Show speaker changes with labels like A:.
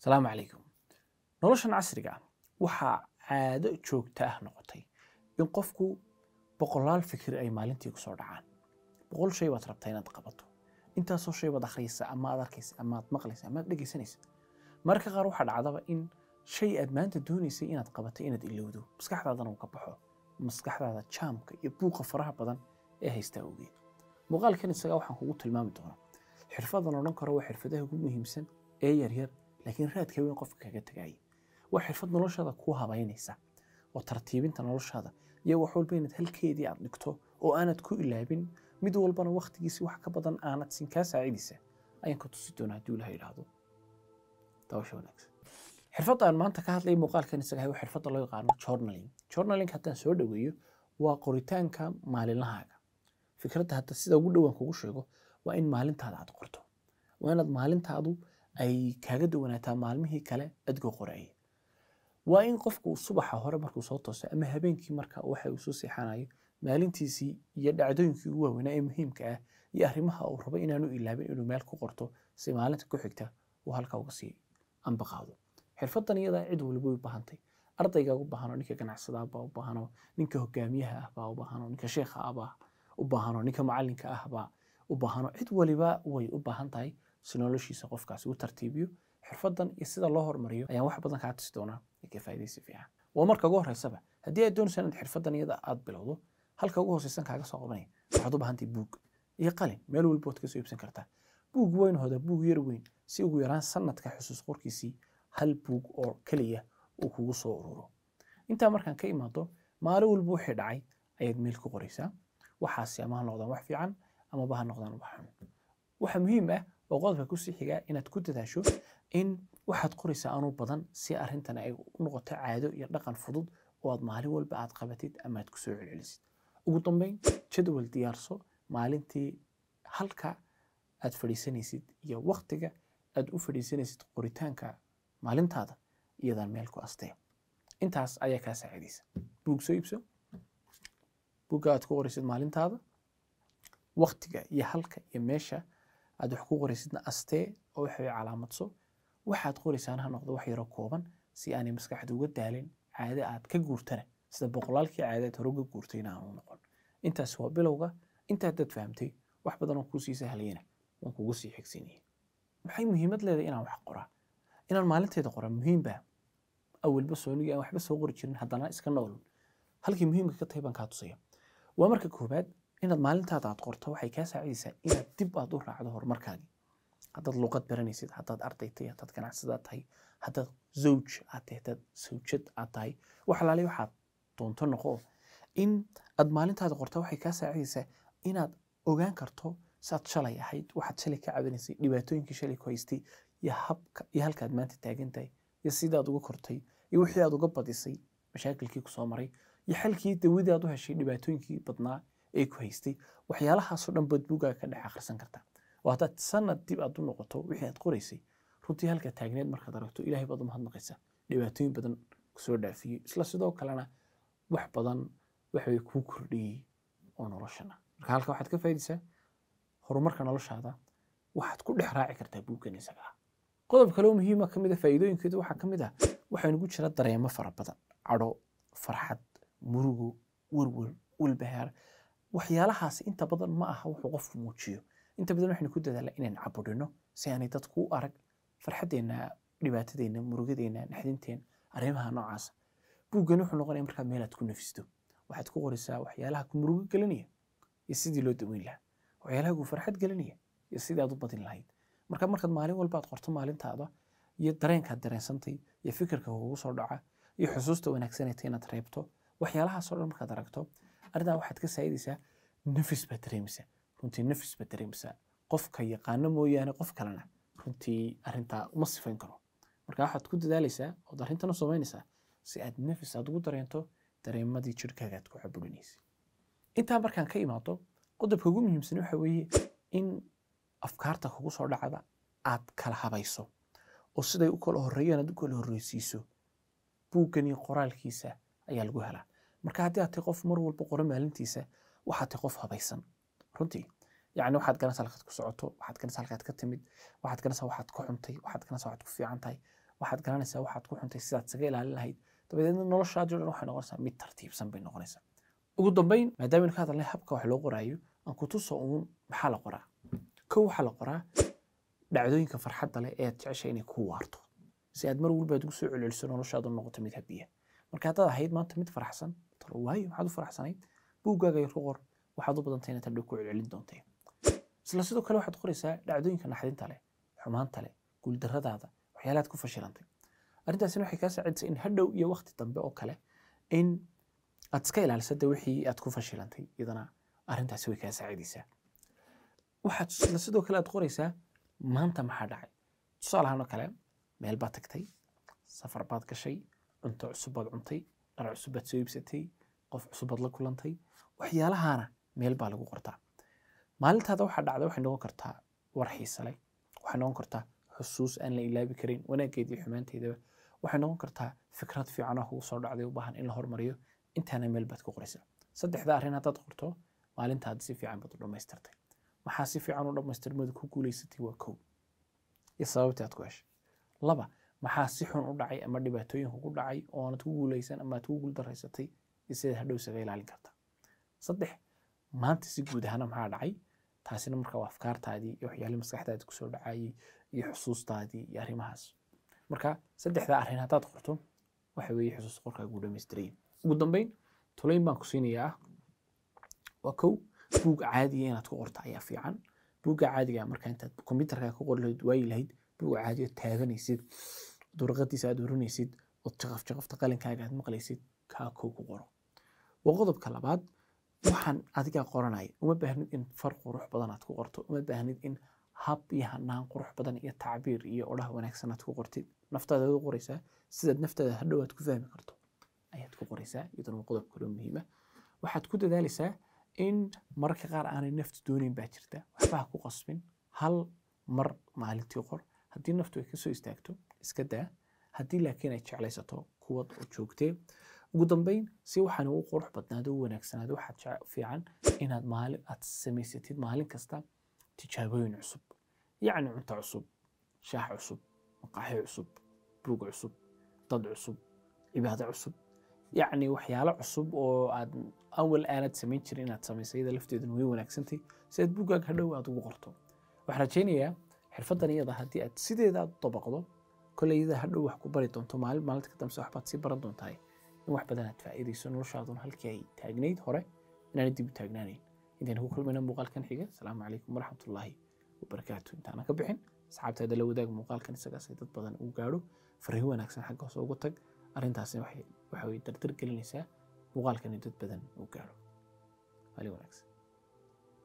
A: Asalaamu calaykum. Noloshan casriga ah waxaa caado joogta ah noqotay in qofku boqolaal fikir ay maalintii kusoo dhacaan. 100 shay baad rabtaa inaad qabato, intaasoo shay baad akhriyaysa ama aad arkaysa ama aad maqlaysa ama aad dhegaysanaysa. Mararka qaar waxaa dhacdaba in shay aad maanta doonaysay inaad qabato inaad ilowdo, maskaxdaadana uu ka baxo, maskaxdaada jaamka iyo buuqa faraha badan ee haystaa awgeed. Muuqaalkan isaga waxaan kugu tilmaami doonaa xirfadan odhan karo waa xirfadaha ugu muhiimsan ee yaryar laakiin raadka weyn qofka kaga tagaaya. Waa xirfad noloshaada kuu habaynaysa oo tartiibinta noloshaada iyo wax walba inaad halkeedii aad dhigto oo aanad ku ilaabin, mid walbana wakhtigiisi wax ka badan aanad sin kaa saacidaysa ayaan ku tusi doonaa haddii Ilaah yidhaahdo. Daawasho wanaagsan. Xirfadda aan maanta ka hadlay muuqaalkan isaga waa xirfadda loo yaqaano journaling. Journaling haddaan soo dhaweeyo waa qoritaanka maalinlahaaga. Fikradda hadda sida ugu dhowaan kugu sheego waa in maalintaada aad qorto. Waa inaad maalintaadu ay kaaga duwanaataa maalmihii kale adigoo qoraya. Waa in qofku subaxa hore markuu soo tooso ama habeenkii marka waxa uu soo seexanayo maalintiisii iyo dhacdooyinkii ugu waaweynaa ee muhiimka ah iyo arrimaha uu rabo inaanu ilaabin inuu meel ku qorto si maalinta ku xigta uu halka uga sii amba qaado. Xirfaddan iyada cid waliba way u baahantay. Ardayga u baahan, ninka ganacsadaha baa u baahan, ninka hogaamiyaha ah baa u baahan, ninka sheekha ah baa u baahan, ninka macalinka ah baa u baahan. Cid waliba way u baahan tahay si noloshiisa qofkaasi u tartiibiyo. Xirfaddan iyo sida loo horumariyo ayaan wax badan kaa tusi doonaa ee ka faa'iidaysi fiican. Waa marka ugu horreysaba haddii aad doonayso inaad xirfaddan iyada aad bilowdo, halka ugu hooseysan kaaga soo qabanaya waxaad u baahantahay buug iyo qalin. Meel walba waad ka soo iibsan kartaa. Buug weyn hoda, buug yar weyn, si ugu yaraan sanadka xusuus qorkiisii hal buug oo kaliya uu kugu soo ururo. Intaa markaan ka imaado, maalin walba wixii dhacay ayaad meel ku qoraysaa. Waxaasi ama ha noqdaan wax fiican amaba ha noqdaan wax xun. Waxa muhiim ah oo qodobka kusii xigaa inaad ku dadaasho in waxaad qoraysaa aanu badan si arrintan ay u noqoto caado iyo dhaqan fudud oo aad maalin walba aad qabatid ama aad kusoo celcelisid. Ugu dambeyn, jadwal diyaarso maalintii halka aad fadhiisanaysid iyo waqtiga aad u fadhiisanaysid qoritaanka maalintaada iyadaan meel ku astee. Intaas ayaa kaa saacidaysa. Buug soo iibso, buugga aad ku qoraysid maalintaada, waqtiga iyo halka iyo meesha aad wax ku qoraysidna astee oo waxa way calaamadso. Waxaad qoraysaana ha noqdo wax yaroo kooban si aanay maskaxdu uga daalin caado aad ka guurtana sida boqolaalkii caadaad hore uga guurtayna aanu noqon. Intaas waa bilowga. Intaa dad fahamtay wax badan oo kuu sii sahlayana waan kugu sii xigsiinaya. Maxay muhiimad leedahay inaan wax qoraa? Inaan maalinteeda qoraa muhiim baa. Awalba soonigii aan waxba soo qori jirin haddana iska nool. Halkii muhiimka ka tahay baan kaa tusaya. Waa marka koowaad inaad maalintaada aad qorto waxay kaa saacidaysaa inaad dib aad u raacdo horumarkaagii. Haddaad luqad baranaysid, haddaad arday tahay, haddaad ganacsada tahay, haddaad zawj aad tahay, haddaad sawjad aad tahay, wax alaale waxaad doonto noqo. In aad maalintaada qorto waxay kaa saacidaysaa inaad ogaan karto saad shalay ahayd, waxaad shalay ka cabanaysay, dhibaatooyinkii shalay ku haystay iyo habka iyo halkaad maanta taagan tahay iyo sidaad uga kortay iyo wixii aad uga badisay mashaakilkii ku soo maray iyo xalkii dawadii aad u heshay dhibaatooyinkii badnaa ee ku haystay. Waxyaalahaasoo dhan baad buuggaaga ka dhex akhrisan kartaa. Oo haddaad sanad dib aad u noqoto wixii aad qoraysay, runtii halka taagneed markaad aragto Ilaahay baad u mahadnaqaysaa. Dhibaatooyin badan kusoo dhaafiyey, isla sidoo kalena wax badan waxay kuu kordhiyey oo noloshana. Marka halka waxaad ka faa'iidaysaa horumarka noloshaada, waxaad ku dhex raaci kartaa buuggan isaga ah. Qodob kale oo muhiim ah ka mid ah faa'iidooyinkeedu waxaa ka mid ah waxaa nagu jira dareemo fara badan, cadho, farxad, murugo, werwer, walbahaar. Waxyaalahaasi inta badan ma aha wuxuu qofku muujiyo. Inta badan waxaynu ku dadaalaa inaan cabudhino si aanay dadku u arag farxaddeenna, dhibaatadeenna, murugadeenna, naxdinteena, arrimaha noocaasa. Buuggan wuxuu noqonayaa markaa meel aad ku nafisto. Waxaad ku qoraysaa waxyaalaha ku murugo gelinaya iyo sidii loo daweyn lahaa, waxyaalaha ku farxad gelinaya iyo sidii aad u badin lahayd. Marka markaad maalin walba aad qorto maalintaada iyo dareenkaad dareensantay iyo fikirka kugu soo dhaca iyo xusuusta wanaagsan ee tahay inaad reebto, waxyaalahaasoo dhan markaad aragto arrintaa waxaad ka saa'idaysaa nafis baad dareemaysaa. Runtii nafis baad dareemaysaa. Qofka yaqaano mooyaane qof kalena runtii arrintaa uma sifayn karo. Marka waxaad ku dadaalaysaa ood arrintan u samaynaysaa si aad nafis aad ugu dareento dareemadii jirkaaga aad ku caburinaysay. Intaa markaan ka imaado, qodobka ugu muhiimsan waxa weeye in afkaarta kugu soo dhacda aad kala habayso oo siday u kala horreeyaan aad u kala horreysiiso. Buuggan iyo qoraalkiisa ayaa lagu helaa. Marka haddii aad tahay qof mar walba qoro maalintiisa, waxaad tahay qof habaysan runtii. Yacni waxaad garanaysaa halkaad ku socoto, waxaad garanaysaa halkaad ka timid, waxaad garanaysaa waxaad ku xuntay, waxaad garanaysaa waxaad ku fiican tahay. Waxaad garanaysaa waxaad ku xuntay, sidaad isaga ilaalin lahayd. Dabadeedna noloshaadii o dhan waxay noqonaysaa mid tartiibsan bay noqonaysaa. Ugu dambeyn, maadaama ka hadalnay habka wax loo qoraayo, aan ku tuso uun maxaa la qoraa. Kow, waxaa la qoraa dhacdooyinka farxadda leh ee aad jeceshay inay ku waarto, si aad mar walba aad ugu soo celceliso, noloshaadu noqoto mid habiya. Marka haddaad ahayd maanta mid faraxsan, talo waayo maxaad u faraxsanayd, buuggaaga yar ku qor. Waxaad u badantay inaad hadhow ku celcelin doontay. Isla sidoo kale waxaad qoraysaa dhacdooyinka naxdinta leh, xumaanta leh, guuldarradaada, waxyaalahaad ku fashilantay. Arrintaasina waxay kaa saacidaysaa in hadhow iyo waqti dambe oo kale in aad iska ilaaliso de wixii aad ku fashilantay. Iyadana arrintaasi way kaa saacidaysaa. Waxaad isla sidoo kale aad qoraysaa maanta maxaa dhacay. Tusaale ahaan oo kale, meel baad tagtay, safar baad gashay, cunto cusub baad cuntay, dhar cusub baad soo iibsatay, qof cusub baad la kulantay. Waxyaalahaana meel baa lagu qortaa. Maalintaada waxaa dhacday waxay noqon kartaa war xiise leh, waxay noqon kartaa xusuus aan la ilaabi karin, wanaaggeeda iyo xumaanteedaba, waxay noqon kartaa fikrad fiican oo kugu soo dhacday, u baahan in la hormariyo. Intaana meel baad ku qoraysaa. Saddexda arrin haddaad qorto, maalintaada si fiican baad u dhammaystirtay. Maxaa si fiican u dhammaystirmadu ku guulaysatay? Waa kow, iyo sababtii aad ku heshay. Laba, maxaa si xun u dhacay ama dhibaatooyin kugu dhacay oo aanad ku guulaysan ama aad ku guuldaraysatay, iyo sidaad hadhow isaga ilaalin karta? Saddex, maanta si guud ahaana maxaa dhacay? Taasina marka waa afkaartaadii iyo waxyaalihii maskaxdaadii kusoo dhacayay iyo xusuustaadii iyo arrimahaas. Marka saddexdaa arrin haddaad qorto, waxa weeye xusuus qorkaagu uu dhammaystiray. Ugu dambeyn, talooyin baan ku siinayaa. Waa kow, buug caadiya inaad ku qorto ayaa fiican. Buugga caadiga, marka intaad kombiyuutarka ku qori lahayd, waayi lahayd buug caadi oo taabanaysid, warqadiisa aad urinaysid, ood jaqaf jaqafta qalinkaaga aad maqlaysid, kaa kow ku qoro. Waa qodobka labaad. Waxaan adigaa qoranaya, uma baahnid in far qurux badan aad ku qorto, uma baahnid in hab iyo hanaan qurux badan iyo tacbiir iyo odhah wanaagsan aad ku qortid. Naftaada aad u qoraysaa, sidaad naftaada hadhow aad ku fahmi karto ayaad ku qoraysaa. Iyaduna waa qodob kaloo muhiima. Waxaad ku dadaalaysaa in mararka qaar aanay naftu doonayn baa jirta, waxba ha ku qasbin. Hal mar maalintii qor. Haddii naftu ay kasoo istaagto, iska daa. Haddii laakiin ay jeclaysato, kuwad oo joogtee. Ugu dambeyn, si waxaan ugu qurux badnaado, u wanaagsanaado, waxaad fiican inaad maalin aad samaysatid maalin kasta tijaabooyin cusub, yacni cunto cusub, shaah cusub, maqaaxi cusub, buug cusub, dad cusub, cibaado cusub, yacni waxyaalo cusub oo aad awal aanad samayn jirin inaad samaysay. Iyada lafteeduna way wanaagsantay, si aad buuggaaga hadhow aad ugu qorto. Waxaan rajaynayaa xirfaddan iyada haddii aad sideeda aad u dabaqdo, kolley iyada hadhow wax ku bari doonto. Maalin maalinta ka dambe waxbaad sii baran doontahay, in wax badan aad faa'iidayso, noloshaaduna halkii ay taagnayd hore inaanay dib u taagnaanayn. Intaynu ku kulmayna muuqaalkan xiga, asalaamu calaykum waraxmatullaahi wabarakaatu. Intaanan ka bixin, asxaabtaada la wadaag muuqaalkan isagaas ay dad badan uu gaadho. Fariin wanaagsan xagga hoose uga tag. Arrintaasina waxay waxa way dardar gelinaysaa muuqaalkan in dad badan uu gaadho. Maalin wanaagsan.